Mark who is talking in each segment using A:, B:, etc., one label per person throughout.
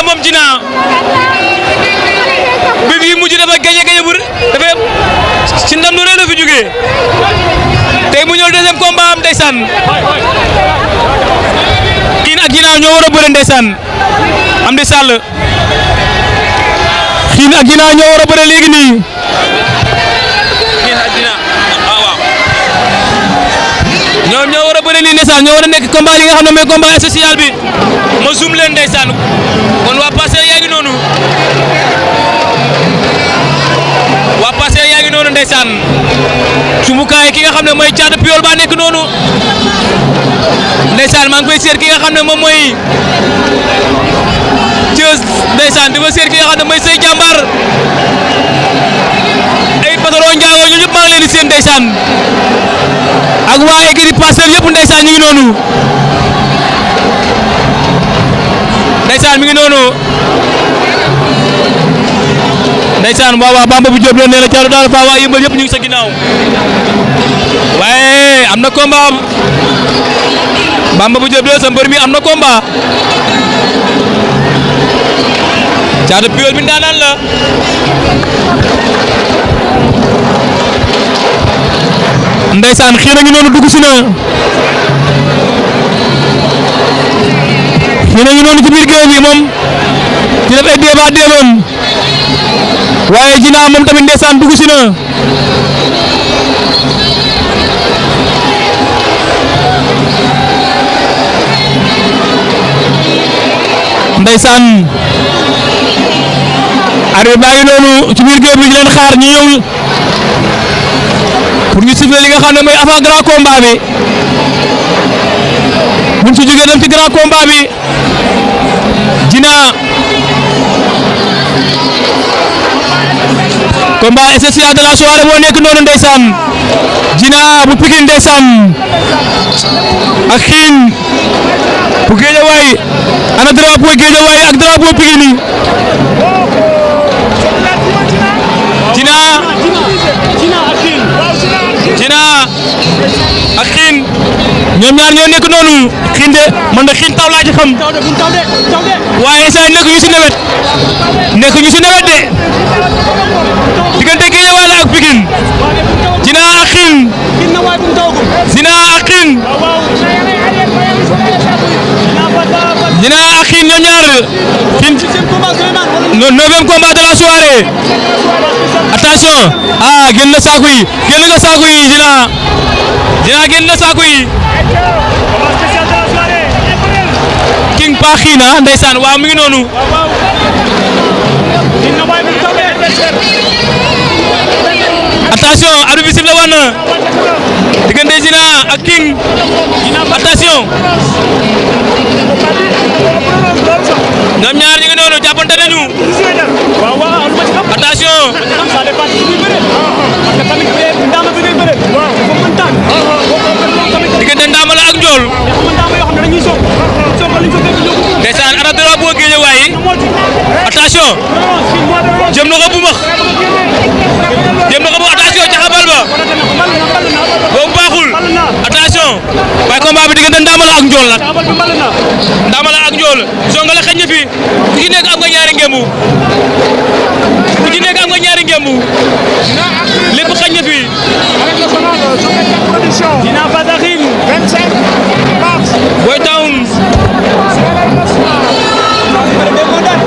A: moom Djina bi mujj dafa gañe bu dafa ci ndam lu rëy la fi jógee tey mu ñëw deuxième combat am ndeysaan Xiin ak Djina ñoo war a bëre ndeysaan am di sàll Xiin ak Djina ñoo war a bëre léegi nii Xiin ak Djina waaw ñoom ñoo war a bëre nii ndeysaan ñoo war a nekk combat yi nga xam ne mooy combat social bi ma zoom leen ndeysaan kon waa Parcelles yaa ngi noonu waa Parcelles yaa ngi noonu ndeysaan sumukaay ki nga xam ne mooy Thiatou Piyol ba nekk noonu ndeysaan maa ngi koy seet ki nga xam ne moom mooy Thiès ndeysaan di ma seet ki nga xam ne mooy Sey Jàmbaar ay patron Ndiago ñu ñëpp maa ngi leen di seen ndeysaan ak waa écurie Parcelles yëpp ndeysaan ñu ngi noonu ndeysaan mi ngi noonu ndeysaan waaw Bamba bu Diop la nee la Thiatou daal fa waa yëmbal yëpp ñu ngi sa ginnaaw waaye am na combat Bamba bu Diop la sa mbër mi am na combat Thiatou Piyol bi ndaanaan la ndeysaan Xiin a ngi noonu dugg si na Xiin a ngi noonu ci biir géew bi moom ci def ay débat déebam waaye Djina moom tamit ndeysaan dugg si na ndeysaan arbitre baa ngi noonu ci biir géew bi di leen xaar ñu ñëw pour ñu siffler li nga xam ne mooy avant grand combat bi buñ ci jógee dem ci grand combat bi Djina combat spécial de la soirée moo nekk noonu ndeysaan Djina bu Pikine ndeysaan ak Xiin bu Guédiawaye ana drapeau Guédiawaye ak drapeau Pikine Djina ak Xiin ñoom ñaar ñoo nekk noonu Xiin de man de Xiin taw laa ci xam waaye instant nekk ñu si nawet de diggante Guédiawaye la ak Pikine Djina ak Xiin Djina ak Xiin ñoom ñaar Xiin neuvième combat de la soirée attention génn na saako yi Djina génn na saako yi King Pa Xiin ndeysaan waaw mi ngi noonu attention arbitre bi sifflé woon na diggante Djina ak King attention ñoom ñaar ñu ngi noonu jàppante nañu attention diggante Ndamala ak Ndiol ndeysaan ana drapeau Guédiawaye attention jëm na ko bu max attention caxabal ba boobu baaxul attention waaye combat bi diggante Ndamala ak Ndiol nag Ndamala ak Ndiol Zongale xëy na fi ku ci nekk am nga ñaari ngembu lépp xëy na fi Djina face à Xiin 25 mars Boy Town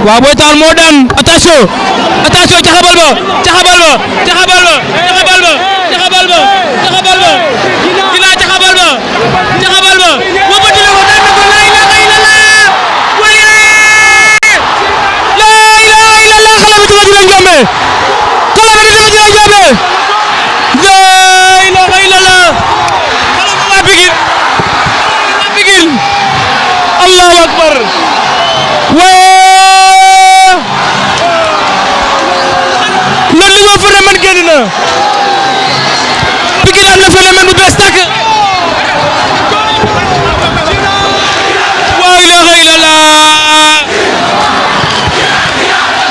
A: waaw Boy Town moo daan attention caxabal ba Djina caxabal ba moo ba dina ko daan ko la ilaha illallah waye la ilaha illallah xale bi dina jombe la ilaha illallah xale bu waa Pikine Allahu akbar le nouveau phénomène génn na Pikine am na phénomène bu bees tàkk la ilaha illallah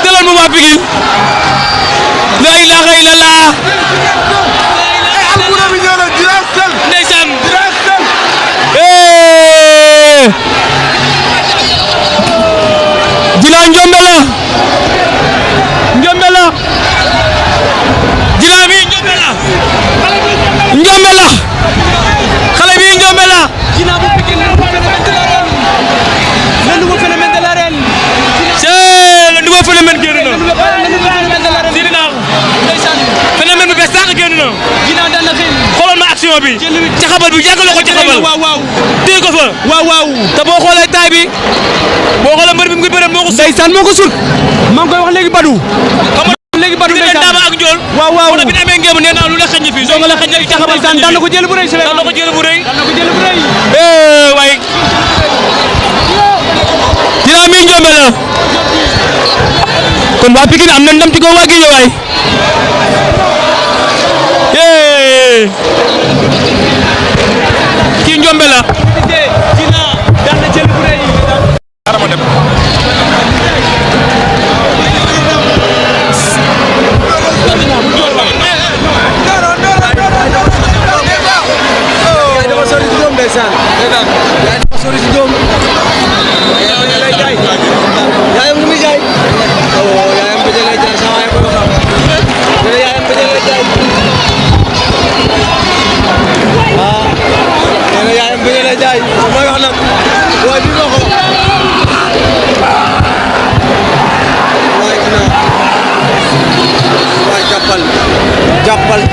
A: dalal mu waa Pikine la ilaha illallah ndeysaan bi. caxabal bi yàgg la ko caxabal.
B: waaw
A: téye ko fa.
B: waaw
A: te boo xoolee taay bi boo xoolee mbër bi mu ngi bëre moo ko sut.
B: ndeysaan moo ko sut. maa ngi koy wax léegi Badou. léegi Badou ndeysaan
A: Daba ak Ndiol.
B: waaw
A: bi amee ngeen nee naa lu la xañ fii. soo nga la xañ fii caxabal
B: daan na ko jël bu rëy.
A: daan na ko jël bu rëy. waaye. Dina mi Ndiombe la. kon waa Pikine am na ndam ci kaw waa Guédiawaye. kii Ndiombe la.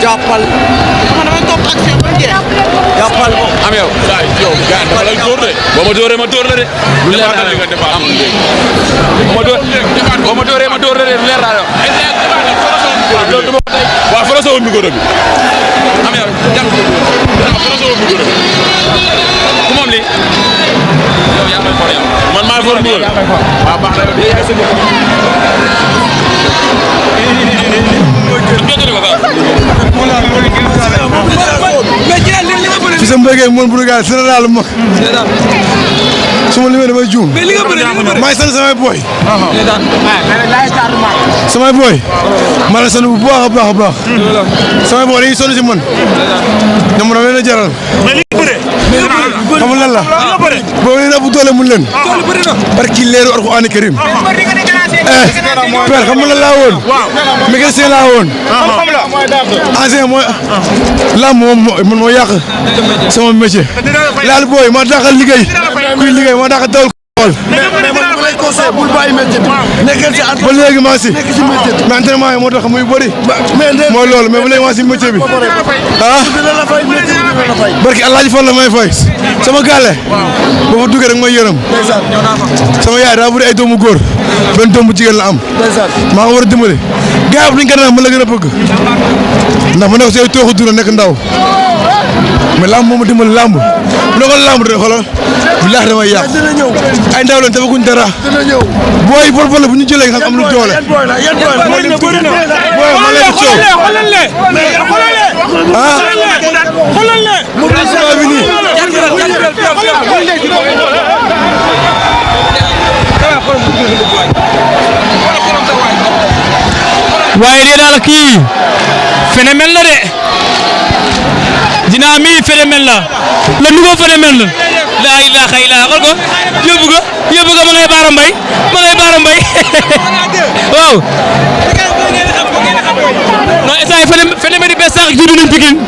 B: jàppal man dama topp action ba jeex jàppal
C: am yow saa yow gars dafa lay dóor de boo ma dóoree ma dóor la de lu leer la nga defaat am boo ma dóoree ma dóor la de lu leer la yow waaw fara sa woon micro bi am yow jàpp waaw fara sa woon micro bi ku moom li yow yaa may for yow man maa for micro waaw baax na yow
D: fi sa mbéygee moom bu gaal général mag su ma limee damay juum maa ngi sant samay boy maa ngi sant bu baax a baax a baax samay boy dañuy sonn si man ñoom dama leen a jaral xam nga lan la boobu leen ëpp doole mun leen barki leeru Alxuraan karim père xam nga lan laa woon mécanicien laa woon ancien mooy lamb moom moo yàq sama métier laal booy ma dàqal liggéey kuy liggéey ma dàqal dawal xool bul bàyyi métier nekkal ci at ba léegi maa si mais entraînement yi moo tax muy bëri mooy loolu mais ba léegi maa si métier bi ah barki Alaaji Fall la may fay sama gàlle boo fa duggee rek may yërëm sama yaay daa bëri ay doomu góor benn doomu jigéen la am maa ngi war a dimbali gars yi bu ñu gën a mën la gën a bëgg ndax ma nekk si ay tooxu duna nekk ndaw mais lamb moom a dimbali lamb bu nekkoon lamb de xoolal billahi damay yàq ay ndaw lañ defaguñ dara booy bol bu ñu jëlee nga xam am lu doole booy ma leen coow ah bi nii
A: waaye nee naa la kii phénomène la de Dina mi phénomène la le nouveau phénomène la la ilaha illa xool ko yóbbu ko ma ngay Baara Mbaye waaw non instant phénomène yi bees sax juddu nañ Pikine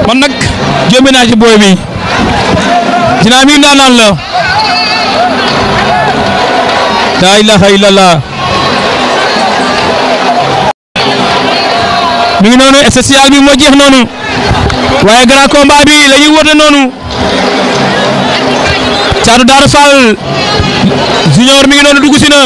A: man nag jëmbe naa ci booy bi Dina mi ndaanaan la la ilaha illallah mi ngi noonu spécial bi moo jeex noonu waaye grand combat bi la ñuy woote noonu Thiatou Daouda Fall Junior mi ngi noonu dugg si na